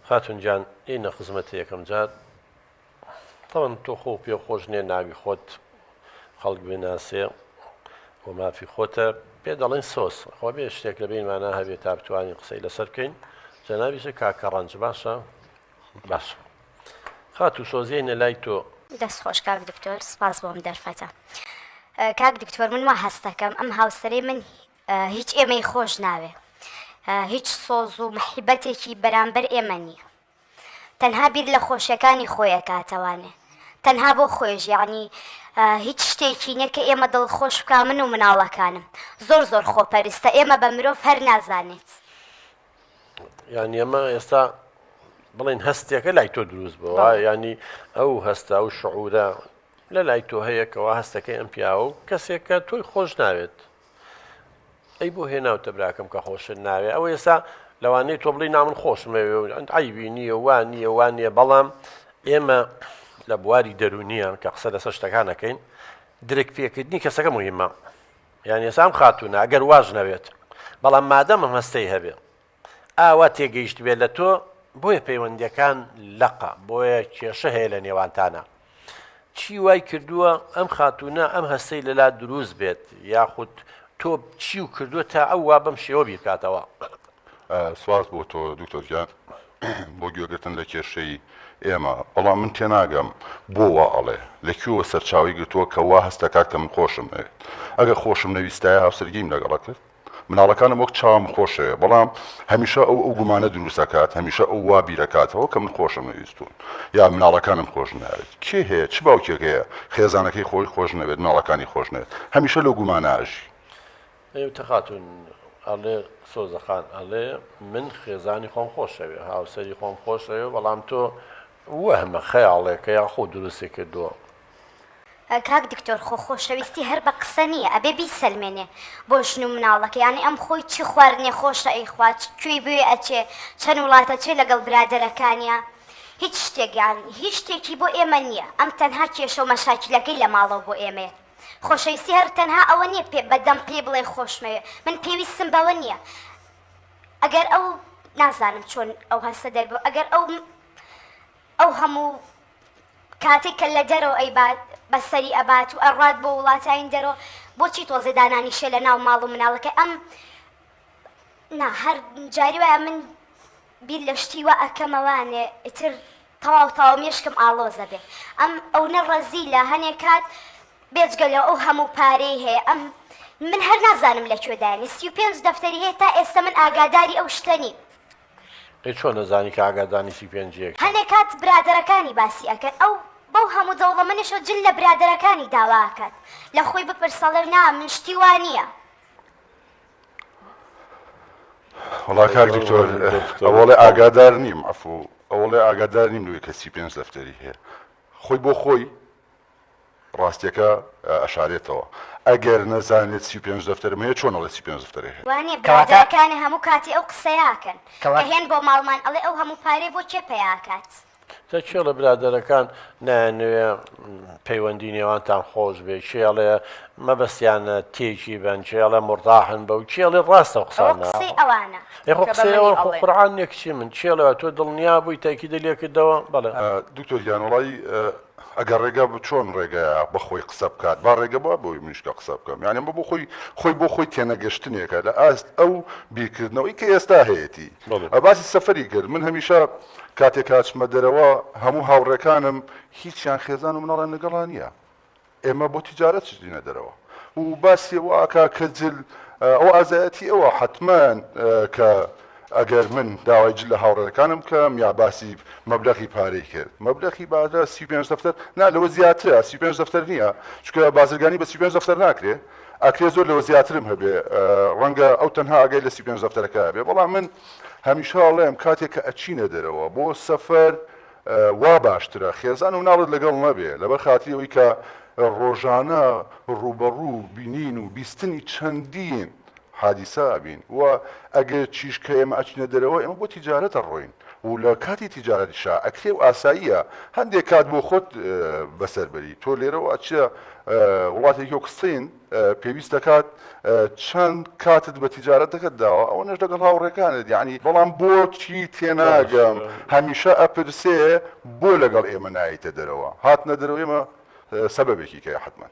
خاتون گیان ینە خزمەتە یەکەم جار تەبەن تۆ خۆ پێ خۆش نیە ناوی خۆت خەڵک بناسێ و مافی خۆتە پێ دەڵێن سۆس خۆ بێ شتێک لە بینمانە هەبێ تا بتوانین قسەی لەسەر بکەین جەنابیشە کاکە ڕەنج باشە باشە خاتوو سۆزیەینە لای تۆ. دەست خۆش کاک دکتۆر سپاس بۆ ئەم دەرفەتە کاک دکتۆر من وا هەستەکەم ئەم هاوسەرەی من هیچ ئێمەی خۆش ناوێ هیچ سۆز و محیبەتێکی بەرامبەر ئێمە نییە تەنها بیر لە خۆشیەکانی خۆی ئەکاتەوانێ تەنها بۆ خۆیش یعنی هیچ شتێکی نییە کە ئێمە دڵخۆش بکا من و مناڵەکانم زۆر زۆر خۆپەرستە ئێمە بە مرۆڤ هەر نازانێت. یانی ئەمە ئێستا بڵێن هەستێکە لای تۆ دروست بووە ینی ئەو هەستا و شعورە لە لای تۆ هەیە کەوا هەستەکەی ئەم پیاوە و کەسێکە تۆی خۆش ناوێت ئەی بۆ هێناوتە براکەم کە خۆشت ناوێ ئەوە ئێستا لەوانەیە تۆ بڵێی نا من خۆشمەوێ و عەیبی نییە و وا نییە وا نییە بەڵام ئێمە لە بواری دەروونیە کە قسە لەسەر شتەکان ئەکەین درک پێکردنی کەسەکە مهمە یان ئێستا ئەم خاتوونە ئەگەر واش نەوێت بەڵام مادەم ئەم هەستەی هەبێ ئاوا تێگەیشت بێت لە تۆ بۆیە پەیوەندیەکان لەقە بۆیە کێشە هەیە لە نێوانتانە چی وای کردووە ئەم خاتوونە ئەم هەستەی لەلا دروست بێت یاخود تۆ چی و کردووە تا ئەو وا بەم شێوە بیرکاتەوە؟ سواس بۆ تۆ دکتۆر گیان بۆ گوێگرتن لە کێشەی ئێمە بەڵام من تێناگەم بۆ وا ئەڵێ لە کوێوە سەرچاوەی گرتووە کە وا هەست دەکات کە من خۆشم ئەوێت ئەگەر خۆشم نەویستایە هاوسەرگیریم لەگەڵ ئەکرد مناڵەکانم وەک چاوم خۆشەوێ بەڵام هەمیشە ئەو ئەو گومانە دروست ئەکات هەمیشە ئەو وا بیرەکاتەوە کە من خۆشم نەویستوون یا مناڵەکانم خۆش ناوێت کێ هەیە چ باوکێک هەیە خێزانەکەی خۆی خۆش نەوێت مناڵەکانی خۆش نەوێت هەمیشە لەو گومانە ئەژی. ئەی وتە خاتوون ئەڵێ سۆزە خان ئەڵێ من خێزانی خۆم خۆشەوێ هاوسەری خۆم خۆشەوێ بەڵام تۆ وەهمە خەیاڵێکە یاخۆ دروستی کردووە. کاک دکتۆر خۆ خۆشەویستی هەر بە قسە نیە ئەبێ بیسەلمێنێ بۆ ژن و مناڵەکەی یانی ئەم خۆی چ خواردنێ خۆشە ئەیخوا چ کوێی بوێ ئەچێ چەن وڵات ئەچێ لەگەڵ برادەرەکانیا هیچ شتێک یان هیچ شتێکی بۆ ئێمە نیە ئەم تەنها کێشە و مەشاکیلەکەی لە ماڵەوە بۆ ئێمەیە خۆشەویستی هەر تەنها ئەوە نیە پێ بە دەم پێی بڵێ خۆشمەوێ من پێویستم بەوە نیە ئەگەر ئەو نازانم چۆن ئەو هەستە دەربڕ ئەگەر ئەو ئەو هەموو کاتێک کە لە دەرەوە ئەیبات بەسەری ئەبات و ئەڕوات بۆ وڵاتانی دەرەوە بۆچی تۆزێ دانانیشێ لە ناو ماڵ و مناڵەکەی ئەم نا هەر جاری وایە من بیر لە شتی وا ئەکەمەوانێ ئیتر تەواو تەواو مێشکم ئاڵۆزە بێ ئەم ئەونە ڕەزیلە هەنێ کات بێجگە لە ئەو هەموو پارەی هەیە ئەم من هەر نازانم لە کوێ دایەنێ 35 دەفتەری هەیە تا ئێستا من ئاگاداری ئەو شتە نیم. ئەی چۆن ئەزانی کە ئاگادانی 35 یەکە؟ هەنێ کات برادەرەکانی باسی ئەکەن ئەو بەو هەموو دەوڵەمەنیشەوە جل لە برادەرەکانی داوا ئەکات لە خۆی بپرسە ئەڵێ نا من شتی وا نییە. وەڵا کاک دکتۆر ئەوەڵێ ئاگادار نیم عەفوو ئەوەڵێ ئاگادار نیم لەوەی کە 35 دەفتەری هەیە خۆی بۆ خۆی ڕاستیەکە ئەشارێتەوە ئەگەر نەزانێت 35 دەفتەرم هەیە چۆن ئەڵێ 35 دەفتەرێ هەیە وانیە کەواتە برادەرەکانی هەموو کاتی ئەو قسەیە ئەکەن کە کەواتە هێن بۆ ماڵمان ئەڵێ ئەو هەموو پارەی بۆ کێ پەیا ئەکات. جا کێ ئەڵێ برادەرەکان نایانەوێ پەیوەندی نێوانتان خۆش بێ کێ ئەڵێ مەبەستیانە تێکی بەن کێ ئەڵێ مورتاحن بەو کێ ئەڵێ ڕاستە ئەو ئەوە قسانە قسەی ئەوانە ئێ خۆ کە بە قسەی منی ئەوان خۆ ئەڵێن. قورعان نیە کچی من کێ ئەڵێ تۆ دڵنیا بووی تەئکیدت لێ کردەوە بەڵێ. دکتۆر گیان وەڵایی ئەگەر ڕێگا چۆن ڕێگایە بە خۆی قسە بکات با ڕێگە با بۆی منیش کە قسە بکەم یانی ئەمە بۆ خۆی خۆی بۆ خۆی تێنەگەشتنێکە لە ئاست ئەو بیرکردنەوەی کە ئێستا هەیەتی باسی سەفەری کرد من هەمیشە کاتێک هاچمە دەرەوە هەموو هاوڕێکانم هیچیان خێزان و مناڵیان لەگەڵا نییە ئێمە بۆ تیجارەت چینە دەرەوە و باسی ئەوە ئەکا کە جل ئەو ئازایەتی ئەوە حەتمەن کە ئەگەر من داوای جل لە هاوڕێکانم بکەم یا باسی مەبلەغی پارەی کرد مەبلەغی بارە 35 دەفتەر نا لەوە زیاترە 35 دەفتەر نییە چونکە بازرگانی بە 35 دەفتەر ناکرێ ئەکرێ زۆر لەوە زیاترم هەبێ ڕەنگە ئەو تەنها ئاگای لە 35 دەفتەرەکە هەبێ بەڵام من هەمیشە ئەڵێم کاتێک کە ئەچینە دەرەوە بۆ سەفەر وا باشترە خێزان و مناڵت لەگەڵ نەبێ لەبەر خاتری ئەوەی کە ڕۆژانە ڕووبەڕوو بینین و بیستنی چەندین. حادیسە ئەبین و ئەگەر چیش کە ئێمە ئەچینە دەرەوە ئێمە بۆ تیجارەت ئەڕۆین و لە کاتی تیجارەتیشا ئەکرێ و ئاساییە هەندێک کات بۆ خۆت بەسەر بەری تۆ لێرەوە ئەچیە وڵاتێکی وەک سین پێویست دەکات چەند کاتت بە تیجارەتەکەت داوە ئەوەنەش لەگەڵ هاوڕێکانت یعنی بەڵام بۆچی تێناگەم هەمیشە ئەپرسێ بۆ لەگەڵ ئێمە نایتە دەرەوە هاتنە دەرەوە ئێمە سەبەبێکی کەیە حتمما.